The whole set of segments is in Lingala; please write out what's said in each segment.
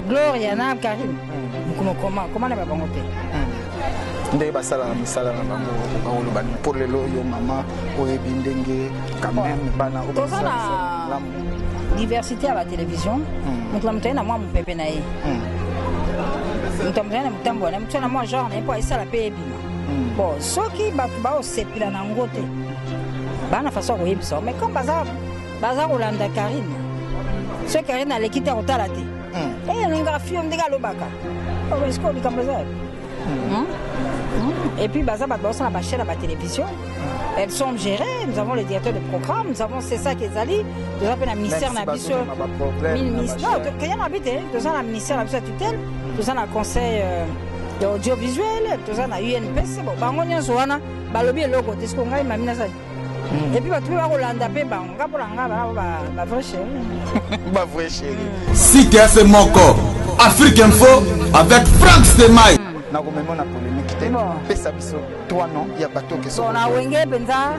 Gloria na Karine, koma koma na bango te. Ndenge basalaka misala na bango, bakoloba mpo lelo yo mama oyebi ndenge quand même bana oyo toza na malamu. Diversité ya batélévision, moto na moto aye na mwa mopepe na ye, moto ya moto aye na motambo na ye, moto na mwa genre na ye mpo esala mpe ebima. Bon, soki bato baosepela na yango te, baa na façon ya koyebisa, mais comme baza kolanda Karine, soki Karine aleki te, akotala te. Elingaka fio ndenge alobaka sikoyo, likambo eza. Et puis, baza bato baosala bachaîne ya batélévision, elles sont gérées. Nous avons le directeur de programme, nous avons, c'est ça qu'ezali, toza mpe na ministère na biso. Kenya na bi te, toza na ministère na biso ya tutelle, toza na conseil de audiovisuel, toza na UNPC. Bon, bango nyonso wana balobi eloko te. Siko ngai mami nasali, et puis bato mpe bakolanda mpe bango. Nga mpo na nga, bana bavrai chéri. Bavrai chéri. Site ese moko, Afrique Info avec Frank Semai. Nakomema na polémique te. Pesa biso trois noms ya bato ke. Bon, na Wenge mpenza,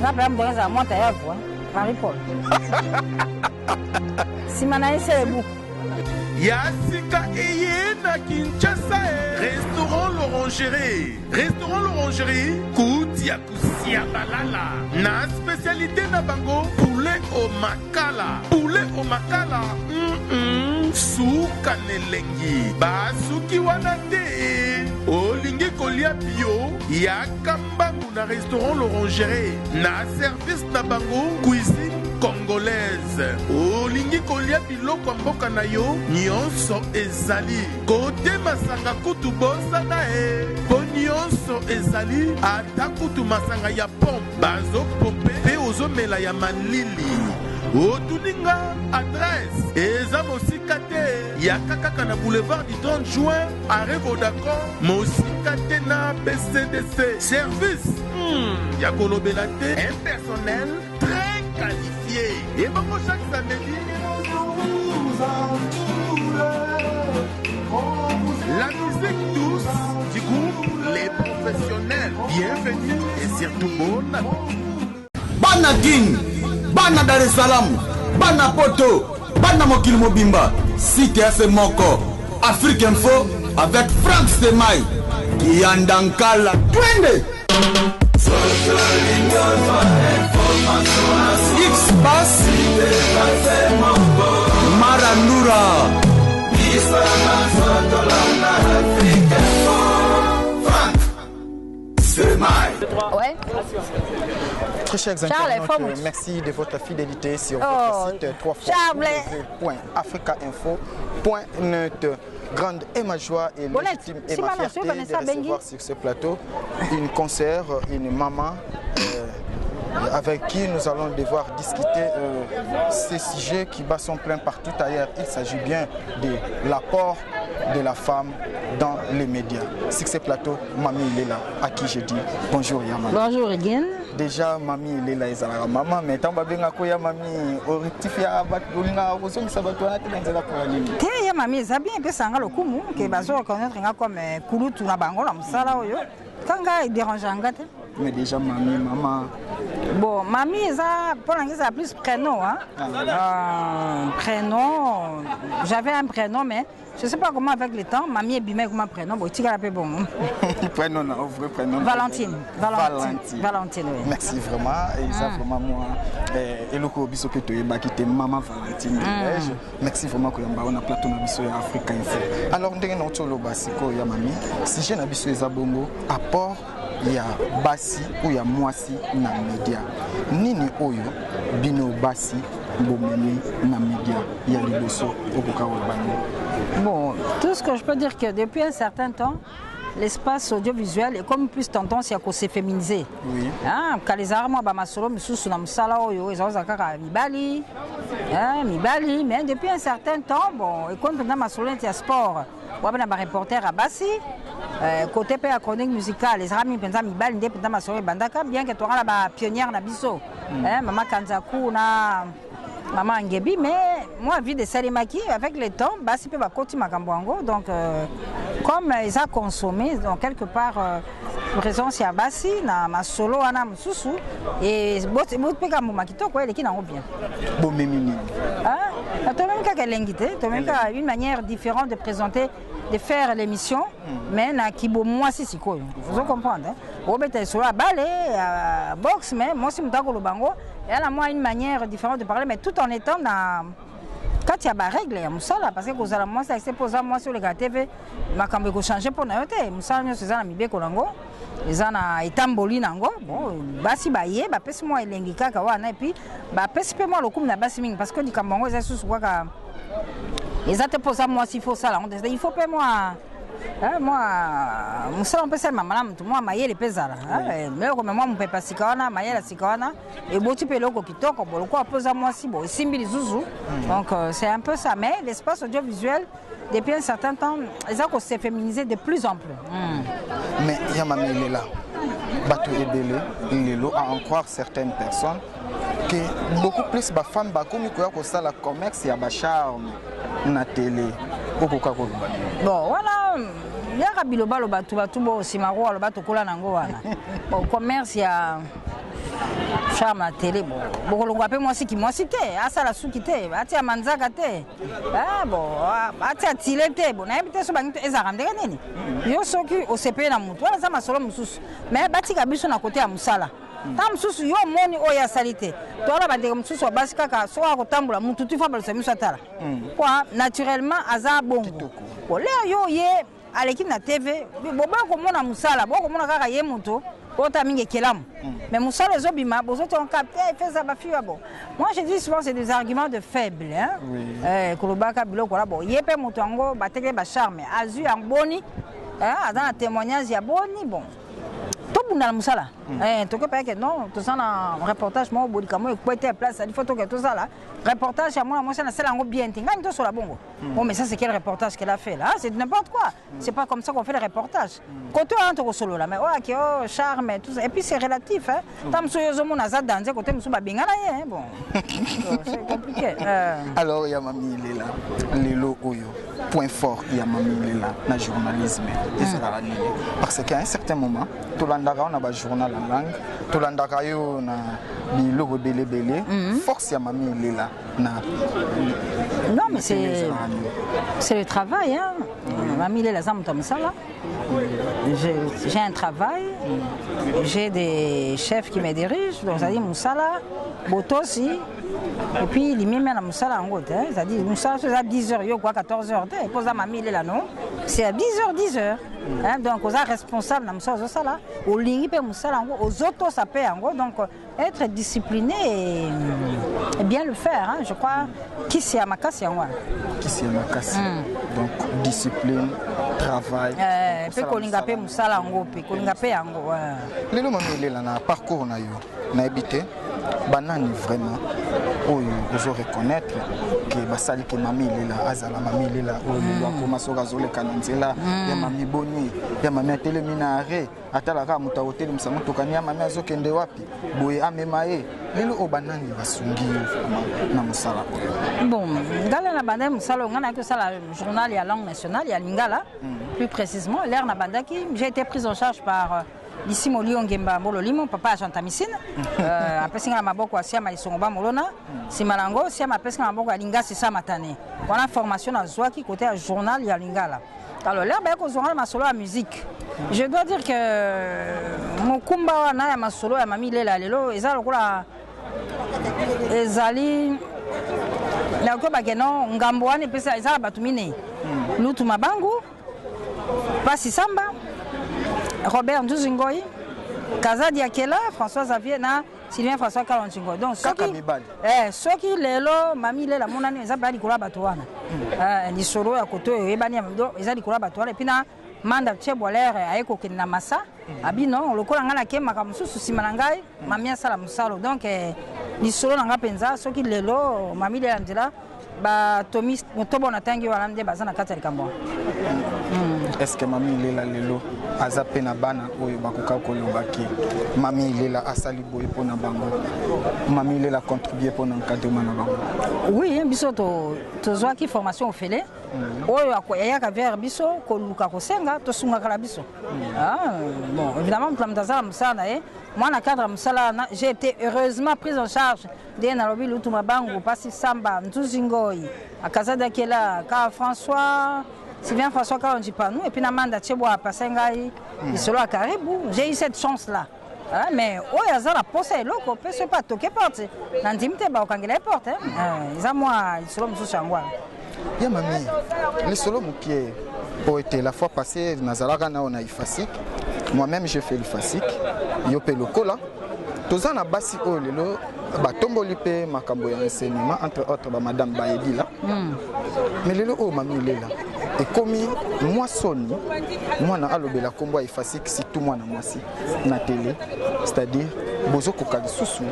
nga mpenza moto azala mwata ya voi Marie Paul, nsima na ye Selebu. Ya sika eye na Kinshasa e. Restaurant L'Orangerie, restaurant L'Orangerie, kuti ya kosia balala na spécialité na bango poulet au makala, poulet au makala, Suka na elengi, basuki wana te. Olingi kolia bio, yaka mbangu na restaurant L'Orangerie, na service na bango cuisine congolaise. Olingi kolia biloko ya mboka na yo, nyonso ezali. Kote masanga kutu bosana e, mpo nyonso ezali, ata kutu masanga ya pompe bazopompe mpe ozomela ya malili. Otuni nga adresse, eza mosika te, yaka kaka na boulevard du 30 juin, arrêt Vodacom, mosika te na BCDC. Service ya kolobela te, un personnel très qualifié. Ebongo chaque samedi, la musique douce du groupe Les Professionnels. Bienvenue et surtout bon appétit. Bana Kin, bana Dar es Salaam, bana Poto, bana mokili mobimba, site ese moko, Afrique Info avec Frank Semai Kiyanda Nkala, twende. X Bas Marandura. Ouais. Très chers Charles, internautes, Info. Merci de votre fidélité sur Oh, votre site 3 Charles. www.africainfo.net. Grande est ma joie et Bonnet, légitime est si ma maintenant, fierté si Vanessa de Bengi. recevoir sur ce plateau une consoeur, une maman avec qui nous allons devoir discuter ces sujets qui bat son plein partout ailleurs. Il s'agit bien de l'apport de la femme dans les médias. Sur ce plateau, Mamie Ilela, à qui je dis bonjour Yama. Bonjour Again. Déjà, Mami Ilela ezalaka mama, mais ntango babengaka ya mami, orectifia bato, olingaka kozongisa bato wana te na nzela mpona nini? Te, ya mami eza bien, epesanga lokumu ke bazo reconnaître nga comme kulutu na bango na mosala oyo. Kanga edérange nga te. Mais déjà mami, mama. Bon, mami eza mpo na nga ezala plus prénom, hein? Prénom, j'avais un prénom, mais je sais pas comment, avec le temps, mami ebima, ekoma prénom. Bon, etikala mpe bongo. Prénom na vrai prénom? Valentine. Valentine. Valentine. Valentine, oui. Merci vraiment, eza vraiment moi eloko biso mpe toyebaki te, mama Valentine de Neige. Merci vraiment koyamba oyo na plateau na biso ya Africa Info. Alors, ndenge nauti oloba sikoyo ya mami, sujet na biso eza bongo apport ya basi oyo ya mwasi na média. Nini oyo bino basi bomemi na média ya liboso, okoka koloba nini? Bon, tout ce que je peux dire, que depuis un certain temps, l'espace audiovisuel est comme plus tendance ya se féminiser. Ah, kala ezalaka mwa bamasolo misusu na mosala oyo ezalaka kaka mibali, hein, mibali, mais depuis un certain temps, bon, ekomi mpenza masolo neti ya sport wapi na bareporter ya basi, côté mpe ya chronique musicale ezalaka mingi mpenza mibali. Nde mpenza masolo ebandaka, bien que toka na bapionnière na biso, hein, mama Kanzaku na mama Angebi, mais moi vide esalemaki avec le temps, basi mpe bakoti makambo yango. Donc comme eza consommé, donc quelque part présence ya basi na masolo wana mosusu bopeka mbuma kitoko, eleki nango bien. Bomemi nini? Tomemi kaka. elengi te, tomemi kaka une manière différente de présenter, de faire l'émission, mais na kibo mwasi sikoyo, ozo comprendre, hein? Obeta lisolo ya bale, ya boxe, mais mwasi moto akoloba yango, eya na mwa une manière différente de parler, mais tout en étant na kati ya barègle ya mosala, parce que kozala mwasi ase mpo oza mwasi oleka TV, makambo ekochange mpo na yo te. Mosala nyonso eza na mibeko nango, eza na etamboli nango. Bon, basi baye bapesi mwa elengi kaka wana, et puis bapesi mpe mwa lokumu na basi mingi, parce que likambo yango eza lisusu kaka eza te mpo oza mwasi, il faut osala yango te. Il faut mpe mwa mosala mpe esalema malamu, tu mwa mayele mpe ezala meloko, me mwa mopepe ya sika wana, mayele ya sika wana eboti mpe eloko kitoko. Bo lokola mpo oza mwasi, bo esimbi lisusu. Donc c'est un peu ça, mais l'espace audiovisuel depuis un certain temps eza kose féminiser de plus en plus. Mais ya Mami Ilela, bato ebele lelo, à en croire certaines personnes, que beaucoup plus bafemme bakomi koya kosala commerce ya bacharme na télé, okoka koloba nini? Bon, wana yaka bilobaloba, bato bo nsima ko aloba tokola nango wana. Bon, commerce ya charme na télé, bon, bokolongwa mpe mwasi ki mwasi te, asala suki te, atia manzaka te, ah, bon, atia tile te. Bon, nayebi te so bangi te ezalaka ndenge nini. Yo soki osepeli na motu wana, eza masolo mosusu, mais batika biso na kote ya mosala. Ntango mosusu yo omoni oyo asali te, toala bandeko mosusu ya basi kaka soki akotambola, mutu tu fa balusa miso atala po naturellement aza bongo. Kolea yo ye aleki na TV, boboya komona mosala, bokomona kaka ye moto ota mingi ekelamu, mais mosala ezobima, bozotonga te feza bafiwa. Bon, moi je dis souvent, c'est des arguments de faible, hein? Oui. Kolobaka biloko wana. Bon, ye mpe moto yango batekeli bacharme, azwi yango boni, aza na témoignage ya boni. Bon, tobunda na mosala, toke payeke non, toza na reportage moko boye, likambo ekwete ya place, il faut toke tosala reportage ya mwana mwasi nasala yango bien te, ngai tosola bongo. Oh, mais ça, c'est quel reportage qu'elle a fait là? C'est n'importe quoi. C'est pas comme ça qu'on fait le reportage. Côté oyo tokosolola, mais oyo ake oh charme, tout ça. Et puis c'est relatif, hein. Ntango mosusu oyo ozomona aza danger, côté mosusu babengana ye, hein. Bon, c'est compliqué. Alors ya Mami Ilela, lelo oyo point fort ya Mami Ilela na journalisme ezalaka nini? Parce qu'à un certain moment tolandaka yo na bajournal en langue, tolandaka yo na biloko ebelebele. Force ya Mami Ilela na Non, mais c'est le travail, hein. Mami Ilela aza moto ya mosala. J'ai un travail, j'ai des chefs qui me dirigent, donc c'est-à-dire mosala, botosi, et puis limimi na mosala yango te, c'est-à-dire mosala so eza 10 heures, yo kwa 14 heures te, mpo oza Mami Ilela, non, c'est à 10 heures, 10 heures, hein. Donc oza responsable na mosala ozosala, olingi mpe mosala yango, ozotosa mpe yango, donc être discipliné et bien le faire, hein, je crois kisi ya makasi yango wana. Kisi ya makasi, donc discipline, travail. Mpe kolinga mpe mosala yango, mpe kolinga mpe yango, ouais. Lelo Mami Ilela, na parcours na yo, nayebi te banani vraiment oyo ozo reconnaître ke basali ke Mami Ilela azala Mami Ilela oyo lelo akoma. Soki azoleka na nzela, ya Mami boni, ya Mami atelemi na arrêt, atalaka moto akotelemisa motoka ni ya Mami azokende wapi boye, amema ye. Lelo oyo banani basungi yo vraiment na mosala oyo? Bon, ngala na bandaki mosala oyo, ngai nayaki kosala journal ya langue nationale ya lingala. Plus précisément, l'heure na bandaki, j'ai été prise en charge par Lisimo Liongemba Mbololimo, papa ya Jantamisine. Apesi ngai na maboko ya Siama Lisongo Bamolona. Nsima na yango, Siama apesi ngai na maboko ya Lingasi Samatane. Wana formation nazwaki côté ya journal ya lingala. Alors l'heure baye kozwa nga na masolo ya musique, je dois dire que mokumba wana ya masolo ya Mami Ilela lelo eza lokola ezali, nakoki bake non, ngambo wana epesa eza na bato minei: Lutu Mabangu, Pasi Samba, Robert Nzuzi Ngoi, Kazadi Akela, François Xavier na Sylvain François Kalonji Ngoi. Donc Kaka soki mibali. Soki lelo Mami Ilela monani, eza mpenza likolo ya bato wana. Lisolo ya koto oyo oyebani, donc eza likolo ya bato wana. Et puis na Manda Tie Boilere aye kokende na masa abi non, lokola ngai nakemaka mosusu nsima na ngai, Mami asala mosalo. Donc lisolo na ngai mpenza, soki lelo Mami Ilela nzela, batomi motobo na ntangi wana nde baza na kati ya likambo wana. Est ce que Mami Ilela lelo aza mpe na bana oyo bakoka koloba ke Mami Ilela asali boye mpo na bango, Mami Ilela contribue mpo na encadrement na bango? Oui, biso tozwaki formation ofele. Oyo ayaka vers biso koluka kosenga, tosungaka na biso. Ah, bon, évidemment moto na moto aza na mosala na ye. Moi, na cadre ya mosala wana, j'ai été heureusement prise en charge ndenge nalobi Lutu Mabangu, Pasi Samba, Nzuzi Ngoi, Akazadakela, Ka François, Sylvain François Kalonji Panu, et puis na Manda Tcheboa apasai ngai lisolo ya Karibu. J'ai eu cette chance là. Ah, mais oyo aza na posa eloko mpe soki mpe atoke porte, nandimi te bakokangela ye porte. Eza mwa lisolo mosusu yango wana. Ya mami, lisolo mokie po ete la fois passée nazalaka nao na IFASIC. Moi-même, j'ai fait l'IFASIC, yo mpe lokola. Toza na basi oyo lelo batomboli mpe makambo ya enseignement, entre autres bamadame Bayedila. Mais lelo oyo, mami Lela, ekomi mwa soni mwana alobela nkombo ya IFASIC, surtout mwana mwasi na télé, c'est-à-dire bozokoka lisusu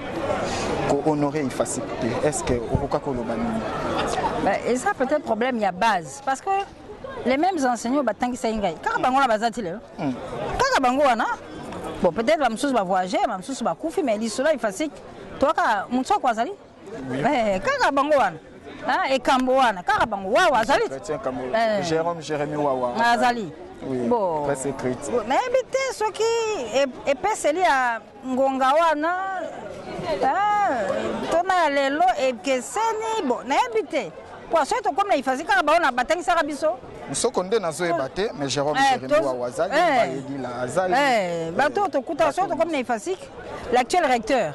kohonorer IFASIC te. Est ce que okoka koloba nini? Ben, eza peut-être problème ya base, parce que les mêmes enseignants batangisaki ngai, kaka bango wana baza ti lelo, kaka bango wana. Bon, peut-être bamosusu bavoyage, bamosusu bakufi, mais lisolo ya IFASIC toyaka motu ako azali. Kaka bango wana. Ah, ekambo wana kaka bango wawa azali. Chrétien Kambo, Eh. Jérôme Jérémy Wawa. Azali. Oui, Bon. presse écrite. Bon, nayebi te soki epeseli ya ngonga wana, ah, tona ya lelo ekeseni. Bon, nayebi te po soki tokomi na IFASIC, kaka bango na batangisaka biso. Soko nde nazoyeba te, mais Jérôme Eh, Jérémy Wawa azali, Eh. Bayedila azali. Bato oyo tokuta, soki tokomi na IFASIC, l'actuel recteur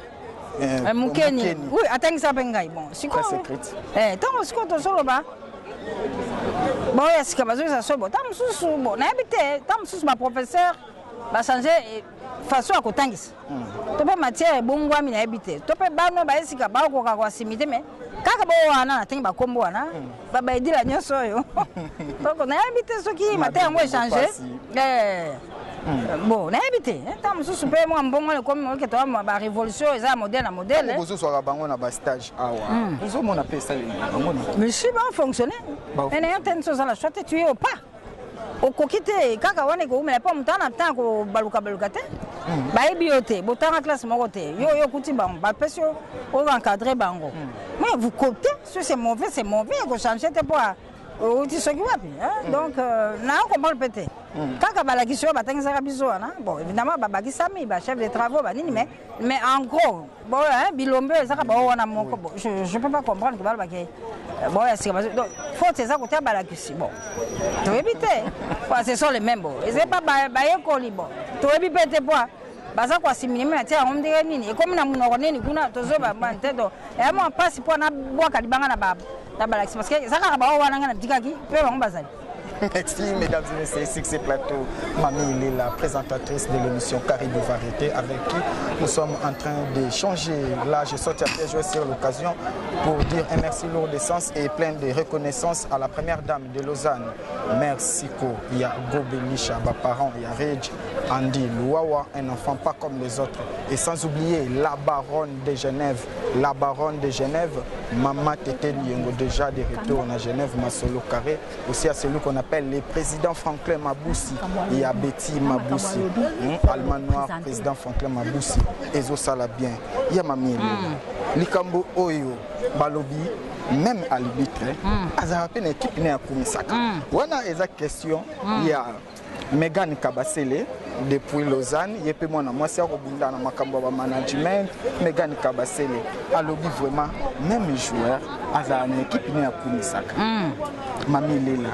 Mukeni, Mukeni. oui, atangisa mpe ngai. Bon, sikoyo Presse écrite. Ntango sikoyo tozoloba baoyo ya sika bazoyesa so, bon, ntango mosusu, bon, nayebi te, ntango mosusu baprofesseur bachange façon ya kotangisa to mpe matière ebongwami, nayebi te, to mpe bano baye sika bakoka koasimi te. Mais kaka bo wana natangi bakombo wana, babaedila nyonso oyo, donc nayebi te soki matière yango echange. Pasi. Bon, nayebi te, ntango mosusu mpe mwa mbongo ekomi oke, toa barévolution eza ya modèle na modèle. Bozozwaka bango na bastage awa, ozomona mpe esaleli na bango na Mais si bafonctionne, Ba mais nayo te, nso ozala choix te, tu es au pas, okoki te kaka wana ekoumela mpo moto ana ntango kobalukabaluka te. Bayebi yo te, botanga classe moko te, yo yo okuti bango, bapesi yo oyo encadre bango, mais vous coptez. So c'est mauvais, c'est mauvais, ekochange te mpo outi soki wapi, hein? Donc nayo comprendre mpe te, kaka balakisi oyo batangisaka biso wana. Bon, évidemment babakisami bachef de travaux banini, mais en gros, bon, hein, bilombe oyo ezaka bao wana moko. Bon, je peux pas comprendre ke balobake bon ya sika donc faute eza kote ya balakisi. Bon, toyebi te po ce sont les mêmes. Bon, eza pa bayekoli. Bon, toyebi mpe te po baza koassimile me atia yango ndenge nini, ekomi na monoko nini kuna, tozoba te. Donc eya mwa mpasi mpo nabwaka libanga na balakisi, parce que eza kaka bao wana ngai natikaki mpe bango bazali. Merci, mesdames et messieurs. Succès Plateau, Mamie Lela, présentatrice de l'émission Caribou Variété, avec qui nous sommes en train d'échanger. Là, je saute à pied joint sur l'occasion pour dire un merci lourd de sens et plein de reconnaissance à la première dame de Lausanne, Mère Siko, il y a Gobelisha, parents, il y a Reg, Andy Louawa, un enfant pas comme les autres. Et sans oublier la baronne de Genève, la baronne de Genève, Mama Tete Liengo, déjà de retour à Genève, Masolo Carré, aussi à celui qu'on appelle le président Franklin Maboussi, il y a Betty Maboussi, Allemand noir, président Franklin Maboussi, ezosala bien. Ya mami Elela, likambo oyo balobi, même arbitre azalaka mpe na équipe ne akumisaka wana, eza question ya Megan Kabasele depuis Lausanne. Ye mpe mwana mwasi akobunda na makambo ya bamanagement. Megan Kabasele alobi vraiment même joueur azala na équipe ne akumisaka. Mami Lela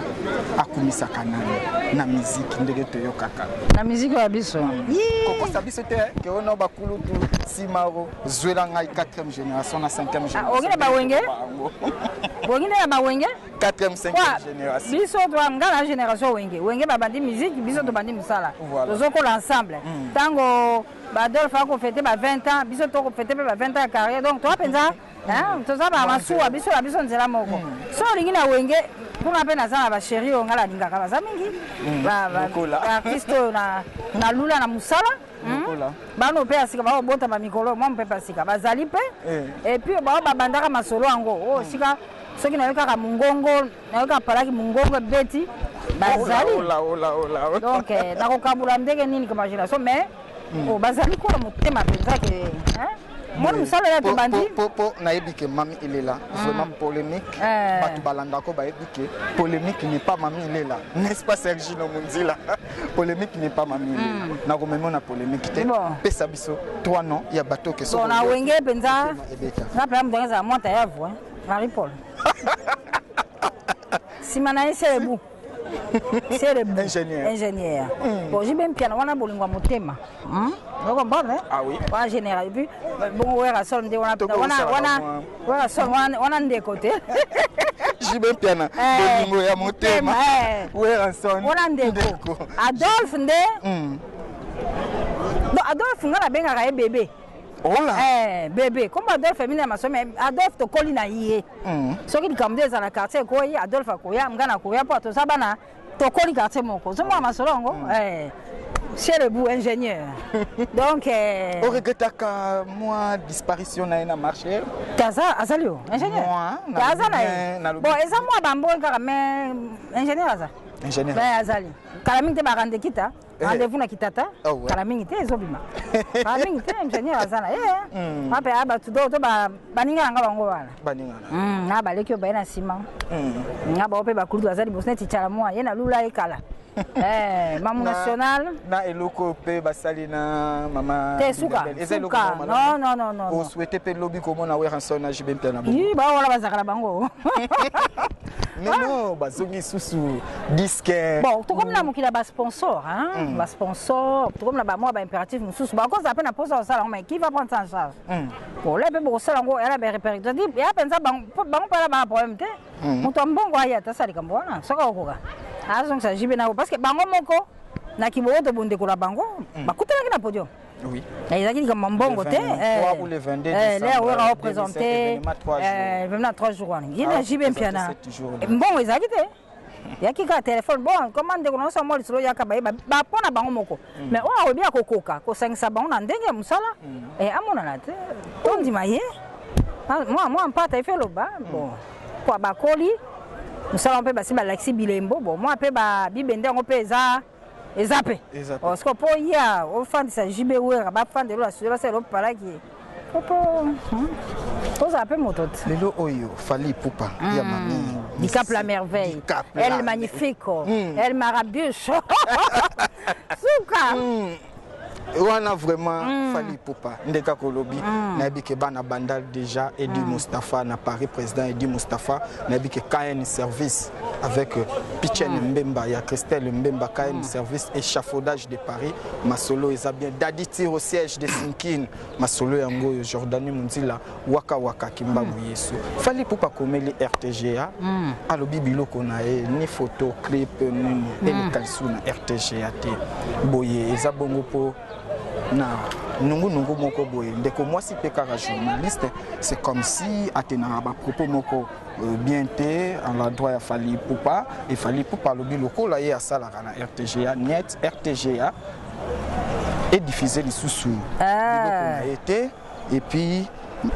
akumisaka nani na miziki ndenge toyokaka? Na miziki ya biso? Kokosa biso te ke ono bakulutu simaro zwela ngai 4e génération na 5e génération. Okende bawenge, bonginde ya bawenge. 4e, 5e génération. Biso to nga na génération Wenge. Wenge babandi musique, biso tobandi mosala, tozokola ensemble. Ntango baadolphe akofete ba 20 ans, biso tokofete mpe ba 20 ans ya carrière. Donc toa mpenza, toza bamasuwa, biso na biso nzela moko. So olingi na Wenge mpona mpe naza na bachéri oyo ngai nalingaka, baza mingi, baartiste oyo nalula na mosala, bano mpe ya sika baobota bamikolo mwa mpe pasika bazali mpe. Et puis bao babandaka masolo yango oyo sika, soki nayokaka mongongo, nayokaka palaki mongongo ebeti, bazali. Donc nakokabula ndenge nini kama génération, mais oyo bazali kola motema mpenza ke. Moni mosala ya tobandi. Po nayebi ke Mami Ilela, vraiment polémique. Bato balandako bayebi ke polémique n'est pas Mami Ilela. N'est-ce pas Sergino Munzila? Polémique n'est pas Mami Ilela. Nakomema na polémique te. Pesa biso trois noms ya bato ke Bon, na Wenge mpenza, nga mpenza moto angezala mwata ya voi Marie Paul. Nsima na ye Selebu. Selebu. Ingénieur. Ingénieur. Bon, JB Mpiana wana bolingo ya motema. O comprendre? Ah oui. Wana général. Et puis bongo Werrason nde wana wana wana Werrason wana wana ndeko te. JB Mpiana bolingo ya motema. Werrason. Wana ndeko. Adolphe nde. Bon, Adolphe nga nabengaka ye bébé. Ola. Eh, bébé, comme Adolphe mina masomi, Adolphe tokoli na ye. Soki likambo nde ezala quartier ekoyi, Adolphe akoya, nga nakoya mpo toza bana tokoli quartier moko. Ozomona masolo yango? Eh. Chez le bout ingénieur. Donc Oregretaka mwa disparition na ye na marché? Taza azali yo ingénieur. Moi, aza na ye. Bon, eza mwa bamboyi kaka, mais ingénieur aza. Ingénieur. Mais azali. Kala mingi te barande kita. Rendez-vous na Kitata. Kala mingi te ezobima. Kala mingi te ingénieur aza na ye. Mpe aya bato do to baninga na nga bango wana. Baninga. Na baleki oyo baye na nsima. Nga bao mpe bakulutu baza liboso neti Tshala Mwa ye na lula ye kala. Mamu national. Na eloko mpe basali na mama te suka suka, non non non non. Osouhaite mpe lobi komona Werrason na JB Mpiana? Yi bao wana bazalaka na bango. Mais non, bazongi susu disque. Bon, tokomi na mokili ya basponsor, basponsor, tokomi na bamwa baimpératif mosusu bakozala mpe na mposa kosala yango, mais qui va prendre ça en charge? Bon, le mpe bokosala yango yala barépertoire ya mpenza bango mpe ala bana problème te. Moto ya mbongo aya ata asala likambo wana, soki akokoka azongisa JB na, parce que bango moko na kiboyo bondeko na bango bakutanaki na podium. Ezalaki likambo ya mbongo te. Lere Wera oprésente événement 3 jours wana, ye na JB Mpiana, mbongo ezalaki te, yaki kaka telefone. Bon, koma ndeko na nyonso mwa lisolo yaka bayeba bapo na bango moko, mais oyo akoyebi akokoka kosangisa bango na ndenge ya mosala amonana te. Tondima ye mwa mpata efe eloba bon po bakoli mosala mpe basi balakisi bilembo. Bon, mwa mpe bibende yango mpe eza mpe parce que mpo ya ofandisa JB, Wera bafandelo na studio, basala opalaki po tozala mpe moto te. Lelo oyo Fally Ipupa ya mami. Dicap la Merveille, El Magnifico, El Marabuche, suka. Wana vraiment Fally Ipupa nde kaka olobi. Nayebi ke bana Bandal déjà, Edi Mustapha na Paris, président Edi Mustapha, nayebi ke KN Service avec Pichen Mbemba ya Christelle Mbemba, KN Service échafaudage de Paris, masolo eza bien. Dadi Tir au siège de Sinkin, masolo yango oyo Jordani Munzila waka waka Kimbangu Yesu. Fally Ipupa komeli RTGA, alobi biloko na ye ni photo clip nini eleka lisusu na RTGA te. Boye eza bongo mpo na nungunungu moko boye, ndeko mwasi mpe kaka journaliste, c'est comme si atenaka bapropos moko bien te en l'endroit ya Fally Ipupa. E Fally Ipupa alobi lokola ye asalaka na RTGA net, RTGA ediffuse lisusu biloko na ye te, et puis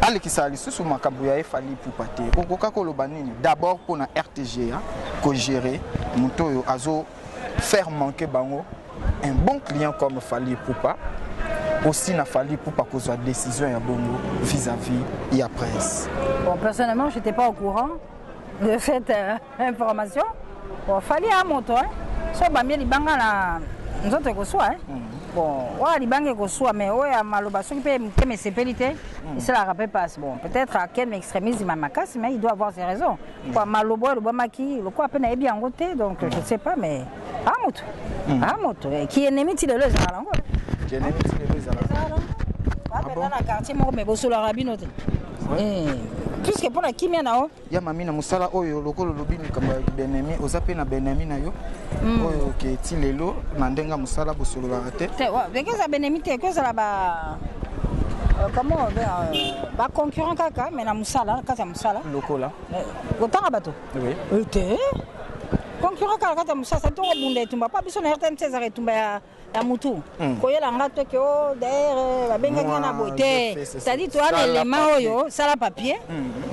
alekisaka lisusu makambo ya Fally Ipupa te. Okoka koloba nini d'abord mpona RTGA kogérer moto oyo azo faire manquer bango un bon client comme Fally Ipupa, aussi na Fally Ipupa kozwa décision ya bongo vis-à-vis ya presse? Bon, personnellement, je n'étais pas au courant de cette information. Bon, Fally a moto, hein. So bambie libanga na nzoto ekoswa, hein. Bon, oyo libanga ekoswa, mais oyo ya maloba, soki mpe motema esepeli te, esalaka mpe passe. Bon, peut-être akende extrémisme ya makasi, mais il doit avoir ses raisons. Quoi, maloba oyo elobamaki lokola mpe nayebi yango te, donc je ne sais pas, mais a moto, a moto ki ennemi ti lelo ezalaka nango. Ki ennemi ti lelo ezalaka. Mpenza na quartier moko, mais bosolaka bino te, puisque mpo na kimia na yo. Ya mami, na mosala oyo, lokola olobi likambo ya benemi, oza mpe na benemi na yo oyo ke ti lelo na ndenge ya mosala bosololaka te? Te, ekozala benemi te, ekozala ba comment, baconcurrent kaka, mais na mosala, kati ya mosala. Lokola? Kotanga bato te, concurrent kaka kati ya mosala. Sadi tokobunda etumba mpo biso na RTMC ezaka etumba ya mutu koyela nga te ke o d'ailleurs babengaki nga na boye te. C'est-à-dire toya na élément oyo, sala papier,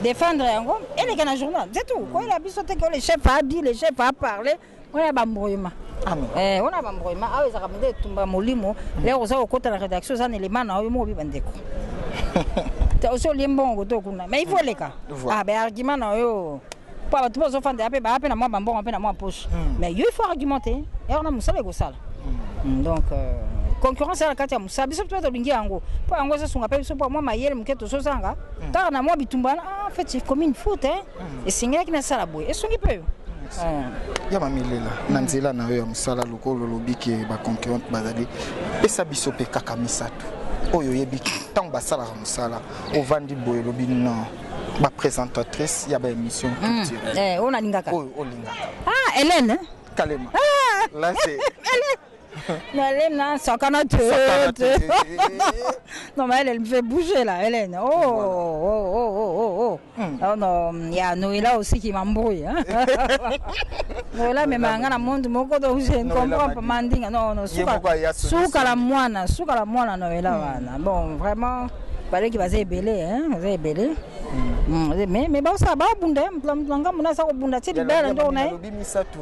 défendre yango, eleka na journal, c'est tout. Koyela biso te ke le chef a dit, le chef a parlé. Wana bambrouillement, wana bambrouillement. Awa ezalaka nde etumba molimo. Lere oza kokota na rédaction, oza na élément na oyo moko obi bandeko. Osi olie mbongo to kuna, mais il faut oleka. Ah ben, argument na yo, mpo bato mpe ozofandela mpe baya mpe na mwa bambongo mpe na mwa poche, mais yo, il faut argumenter ere na mosala ekosala. Donc concurrence eza na kati ya mosala. Biso mpe tolingi yango, mpo yango ezosunga mpe biso, mpo mwa mayele moke tozozanga kaka na mwa bitumba wana. Ah, en fait, j'ai commis une faute, hein, esengelaki nasala boye, esungi mpe yo. Ya Mami Lela, na nzela na yo ya mosala, lokola olobi ke baconcurrente bazali, pesa biso mpe kaka misato oyo oyebi ke ntango basalaka mosala, ovandi boye, olobi non, baprésentatrice ya baémission culturelle oyo nalingaka. Oyo olingaka. Ah, Hélène. Kalema, là c'est Non, Hélène, hein, Sakana te. Sakana te. Non, mais elle, elle me fait bouger là, Hélène. Oh, oh. Oh, non, il y a Noëlla aussi qui m'embrouille. Hein. Noëlla, mais nga monde moko, donc je ne comprends pas mandinga. Non, non, suka, suka la mwana, suka la mwana Noëlla wana. Bon, vraiment, baleki baza ebele, hein, baza ebele. Mais baosala, baobunda, mutu na ngambo na aza kobunda tie libala ndoko na ye. Alobi misato.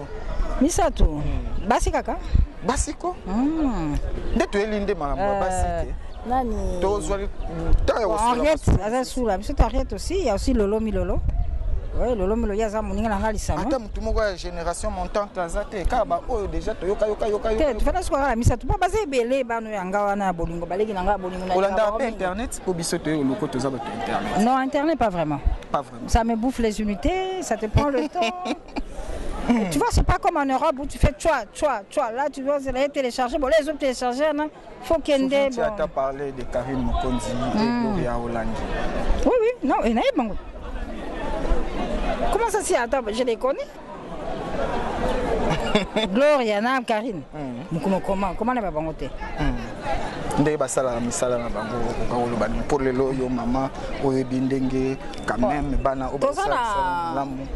Misato basi kaka. Basi ko nde toyeli nde makambo ya basi te. Nani? Tozwa ntango ya Bon, kosola. Henriette aza sula biso to. Henriette aussi, il y a aussi Lolo Milolo. Ouais, Lolo Milolo, ye aza moninga na nga lisano. Ata motu moko ya génération montante aza te, kaka baoyo déjà toyoka yoka yoka te. Yoka. Tofanda suka kaka misato, mpo baza ebele, bano ya nga wana ya bolingo, baleki na nga ya bolingo na Olandaka bango mpe mingi. internet? Mpo biso toye oloko, toza bato ya internet. Non, internet, pas vraiment. Pas vraiment. Ça me bouffe les unités, ça te prend le temps. Tu vois, c'est pas comme en Europe où tu fais toi, toi, toi. Là, tu dois aller télécharger. Bon, les autres télécharger, non, faut qu'il y ait Souvent, tu bon. as parlé de Karine Mokonzi et Gloria Olangi. Oui, non, il y en a bon. Comment ça, si, attends, je les connais. Gloria, na Karine. Comment, comment, comment on va bango te? Ndenge basalaka misala na bango, okoka koloba nini mpo lelo oyo mama oyebi ndenge quand même bana oyo Toza basala misala na malamu?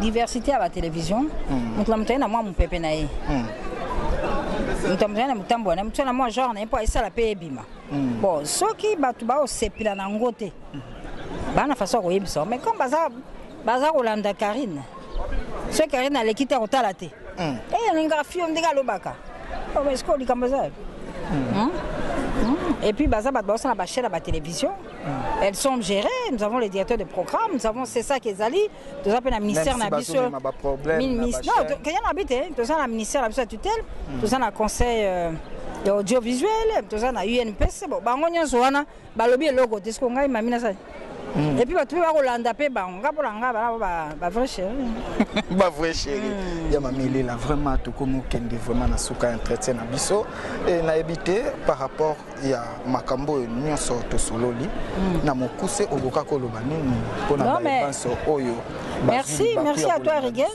diversité ya batélévision. Moto na moto aye na mwa mopepe na ye, moto na moto aye na motambo na ye, moto aye na mwa genre na ye mpo esala mpe ebima. Bon, soki bato baosepela na yango te, baa na façon ya koyebisa. Mais comme baza kolanda Karine, soki Karine aleki te, akotala te. E alingaka fio ndenge alobaka. Oh, mais sikoyo likambo eza. Et puis, baza bato baosala bachaîne ya batélévision, elles sont gérées. Nous avons les directeurs de programme, nous avons, c'est ça qu'ezali, toza mpe na ministère Même si na biso. bazomema baproblème na Non, bachaîne. kenya na bi te. Toza na ministère na biso ya tutelle, toza na conseil ya audiovisuel, toza na UNPC. Bon, bango nyonso wana balobi eloko te. Siko ngai mami nasali, et puis bato mpe bakolanda mpe bango. Nga, mpo na nga, bana bavrai chéri. Bavrai chéri ya Mami Lela. Vraiment, tokomi okende vraiment na suka ya entretien na biso. E nayebi te, par rapport ya makambo oyo nyonso tosololi na mokuse, okoka koloba nini mpona Non, mais bayebanso oyo? Merci, merci à toi, Regan.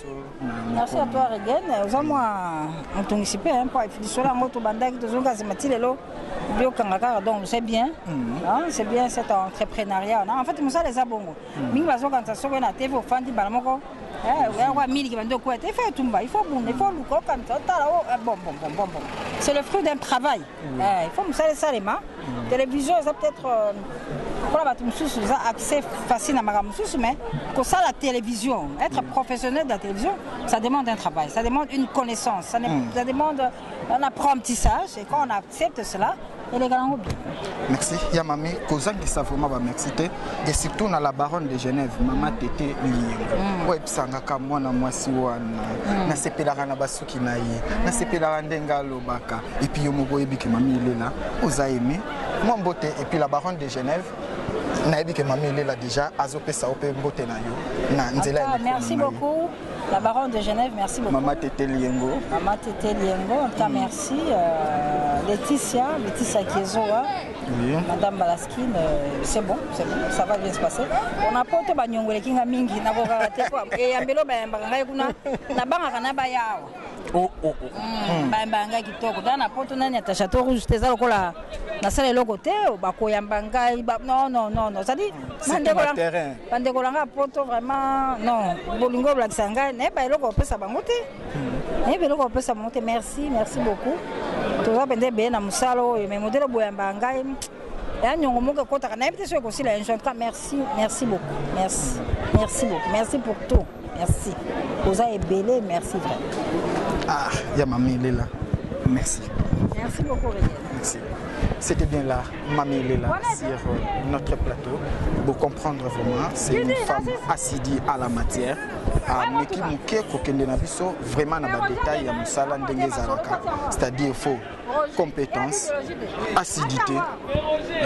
Merci à toi, Regan. Oza mwa motungisi mpe, mpo lisolo yango tobandaki, tozonga nsima ti lelo biokanga kaka. Donc c'est bien. Hein, c'est bien cet entrepreneuriat. En fait, mosala eza bongo. Mingi bazokanisa soki na TV ofandi mbala moko kwa miliki bandi okwea te. Il faut etumba, il faut bunda, il faut luka, okanisa, otala. Bon, bon, bon, bon, bon, c'est le fruit d'un travail. Il faut mosala esalema. Télévision eza peut-être mpona bato mosusu eza accès facile na makambo mosusu, mais kosala télévision, être professionnel de la télévision, ça demande un travail, ça demande une connaissance, ça demande un apprentissage, et quand on accepte cela, eleka nango bien. Merci ya mami. Kozangisa vraiment bamerci te, et surtout na la baronne de Genève, mama Tete Liyengo, oyo ebisangaka mwana mwasi wana. Nasepelaka na basuki na ye, nasepelaka ndenge alobaka. Et puis yo moko oyebiki, Mami Elela, oza aime mwa mbote. Et puis la baronne de Genève, nayebi ke Mami Elela déjà azopesa yo mpe mbote na yo na nzela ya Ah, micro merci na ngai. beaucoup, la baronne de Genève, merci beaucoup. Mama Tete Liengo. Mama Tete Liengo, en tout cas, merci. Laetitia, Laetitia Kiezoa, Madame Balaskine, c'est bon, ça va bien se passer. On a poto banyongo eleki nga mingi, nakokaka te po eyambelo bayambaka ngai kuna, nabangaka na baya awa. Oh. Bayambaka ngai kitoko tala na poto. Nani ata Château Rouge te, eza lokola nasala eloko te, bakoyamba ngai non, non, non, non, c'est-à-dire Surtout na terrain. bandeko na ngai ya poto, vraiment, non, bolingo bolakisa ngai, nayeba eloko kopesa bango te, nayeba eloko kopesa bango te. Merci, merci beaucoup. Toza mpenza ebele na mosala oyo, mais modele boyamba ngai ya niongo moko ekotaka, nayebi te soki ekosila un jour. En tout cas, merci, merci beaucoup, merci, merci beaucoup, merci pour tout, merci, oza ebele, merci vraiment. Ah, ya Mami Elela, merci. Merci beaucoup, Regan. Merci. C'était bien là, Mamie Lela, sur notre plateau. Pour comprendre vraiment, c'est une femme assidue à la matière. Ameki moke kokende na biso vraiment na badetail ya mosala ndenge ezalaka, c'est-à-dire faut compétence, assiduité,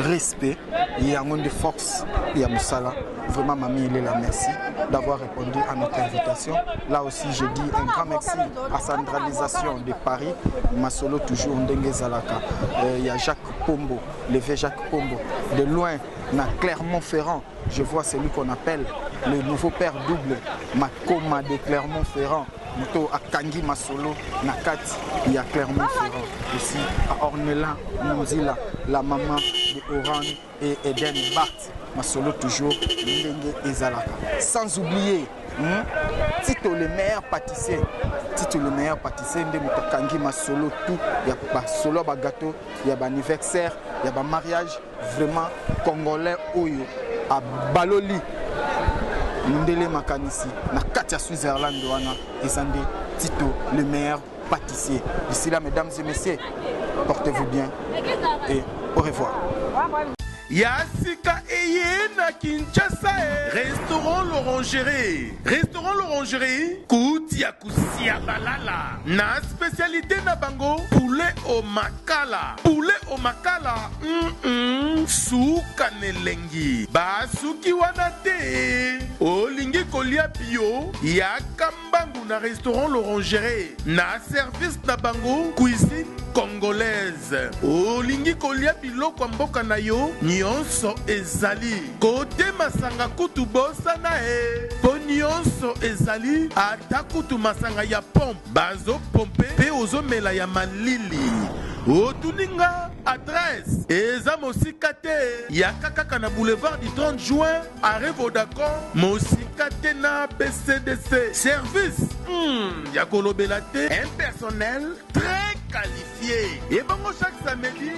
respect, yango nde force ya mosala. Vraiment, Mamie Lela, merci d'avoir répondu à notre invitation. Là aussi, je dis un grand merci à Centralisation de Paris, masolo toujours ndenge ezalaka. Il y a Jacques Pombo, l'évêque Jacques Pombo, de loin na Clermont-Ferrand. Je vois celui qu'on appelle le nouveau père double, Makoma de Clermont-Ferrand, moto akangi masolo na kati ya Clermont-Ferrand. Aussi à Ornella Munzila, la maman de Oran et Eden Bart, masolo toujours ndenge ezalaka. Sans oublier Tito le meilleur pâtissier, Tito le meilleur pâtissier nde moto akangi masolo tout ya basolo ya bagâteau, ya baanniversaire, ya bamariage. Vraiment congolais oyo abaloli ndele makanisi na kati ya Switzerland wana eza nde Tito le meilleur pâtissier. D'ici là, mesdames et messieurs, portez-vous bien et au revoir. Ya sika eye na Kinshasa e. Restaurant L'Orangerie, Restaurant L'Orangerie, kuti ya kusia balala na spécialité na bango poulet au makala, poulet au makala, Suka nelengi basuki wana te. Olingi kolia bio, yaka mbangu na Restaurant L'Orangerie, na service na bango cuisine congolaise. Olingi kolia biloko ya mboka na yo, nyonso ezali. Kote masanga kutu bosana e, mpo nyonso ezali, ata kutu masanga ya pompe bazopompe mpe ozomela ya malili. Otuninga adresse, eza mosika te, yaka kaka na boulevard du 30 juin, arrêt Vodacom, mosika te na BCDC. Service ya kolobela te, un personnel très qualifié. Et bongo chaque samedi,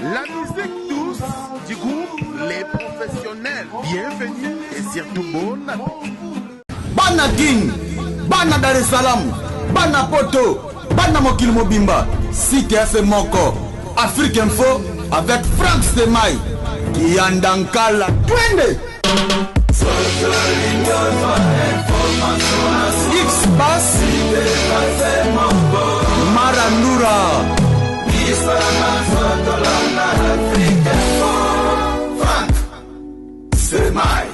la musique douce du groupe Les Professionnels. Bienvenue et surtout bon appétit. Bana Kin, bana Dar es Salaam, bana Poto, bana mokili mobimba, site ya se moko, Afrique Info avec Frank Semai, Kianda Nkala, twende.